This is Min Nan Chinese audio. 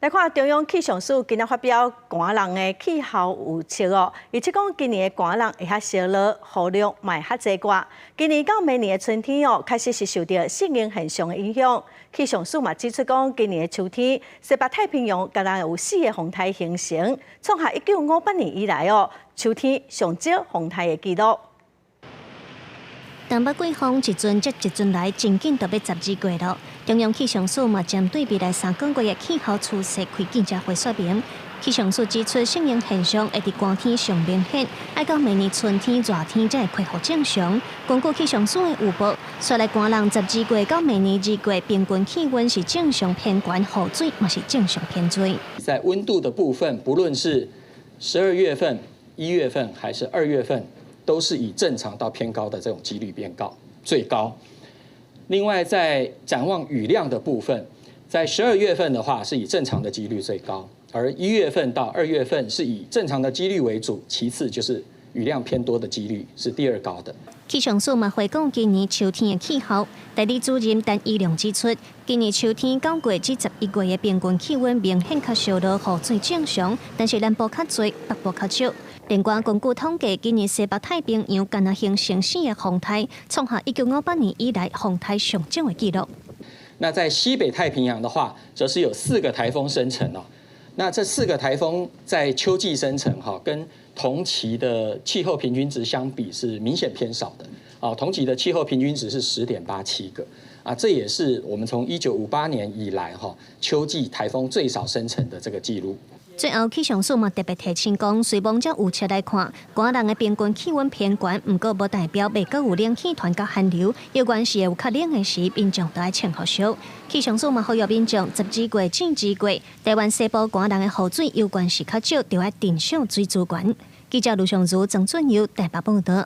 來看中央氣象署今仔發表寒冷的氣候預測哦，預測講今年的寒冷會較燒熱，雨量嘛會較濟寡。今年到明年的春天哦，確實是受著聖嬰現象的影響。氣象署嘛指出講，今年的秋天，西北太平洋敢若有四個風颱形成，創下1958年以來哦，秋天上少風颱的紀錄。東北季風一陣接一陣來，真緊就欲12月囉。中央氣象署嘛針對未來3個月的氣候趨勢開記者會說明。氣象署指出，聖嬰現象會佇寒天上明顯，愛到明年春天熱天才會恢復正常。根據氣象署的預報，紲來寒冷12月到明年2月，平均氣溫是正常偏懸，雨水嘛是正常偏濟。在溫度的部分，不論是12月份、1月份還是2月份，都是以正常到偏高的這種幾率變高，最高。另外，在展望雨量的部分，在12月份的話是以正常的幾率最高，而1月份到2月份是以正常的幾率為主，其次就是雨量偏多的幾率是第二高的。氣象署嘛回顧今年秋天的氣候，代理主任陳怡良指出，今年秋天9月至11月的平均氣溫明顯較燒熱，雨水正常，但是南部較濟，北部較少。另外，根據統計，今年西北太平洋敢若形成四个風颱，創下1958年以來風颱上少的紀錄。那在西北太平洋的話，則是有四個颱風生成哦。那這四個颱風在秋季生成，哈，跟同期的氣候平均值相比是明顯偏少的。哦，同期的氣候平均值是10.87個，啊，這也是我們從1958年以來，哈，秋季颱風最少生成的這個記錄。最後，氣象署嘛特別提醒講，雖罔照預測來看，寒冷的平均氣溫偏懸，毋過無代表袂閣有冷氣團佮寒流，猶原是會有較冷的時，民眾都愛穿予俗。氣象署嘛呼籲民眾，12月至2月，台灣西部寒冷的雨水猶原是較少，著愛珍惜水資源。記者盧尚如、曾俊佑台北報道。